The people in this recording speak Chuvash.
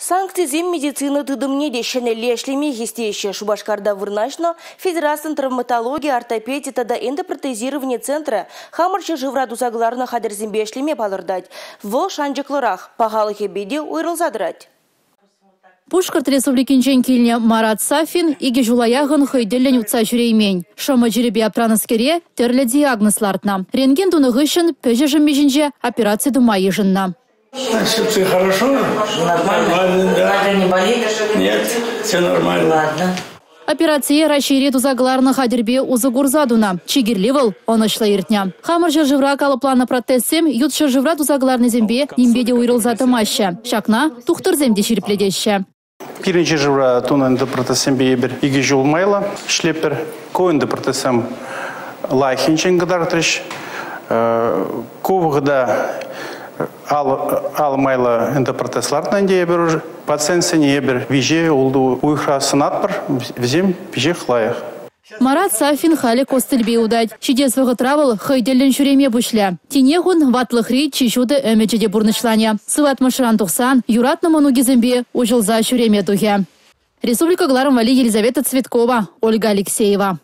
Санкцисем медицина тытӑмне те ҫӗнӗлле ӗҫлеме хистеҫҫӗ. Шупашкарта вырнаҫнӑ Федерацин травматологи, ортопеди тата эндопротезировани центрӗ хамӑр ҫӗршывра туса кӑларнӑ хатӗрсемпе ӗҫлеме палӑртать. Вӑл шанчӑклӑрах, пахалӑхӗпе те уйрӑлса тӑрать. Пушкӑрт Республикинчен килнӗ Марат Сафин 2 ҫула яхӑн хӑй тӗллӗн утса ҫӳреймен. Шӑмӑ чирӗпе аптранӑскере тӗрлӗ диагноз лартнӑ. Рентген тунӑ хыҫҫӑн пӗҫӗ шӑмми ҫинче операци тума йышӑннӑ. Чувствую хорошо. Нормально? Да. Нога не болит? Нет, все нормально. Ладно. Операцие Раҫҫейре туса кӑларнӑ хатӗрпе усӑ курса тунӑ. Чи кирли вӑл ӑнӑҫлӑ иртнӗ. Хамӑр ҫӗршывра калӑпланӑ протезсем ют ҫӗршывра туса кӑларнисемпе нимпе те уйрӑлса тӑмаҫҫӗ. Ҫакна тухтӑрсем те ҫирӗплетеҫҫӗ. Пирӗн ҫӗршывра тунӑ эндопротезсемпе эпир 2 ҫул майлӑ ӗҫлетпӗр. Ку эндопротезсем лайӑх енчен кӑтартрӗҫ. Ку вӑхӑта ал майлӑ эндопротез лартнӑ ӗнтӗ эпир уже. Пациентсене эпир 3-6 уйӑхра сӑнатпӑр, вӗсем веҫех лайӑх. Марат Сафин халӗ костыльпе утать. Ҫитес вӑхӑтра вӑл хӑй тӗллӗн ҫӳреме пуҫлӗ. Тинех ун ватлӑхри чи ҫутӑ ӗмӗчӗ те пурнӑҫланӗ. Сыватмӑшран тухсан юратнӑ мӑнукӗсемпе уҫӑлса ҫӳреме тухӗ. Республика кӑларӑм валли Елизавета Цветкова, Ольга Алексеева.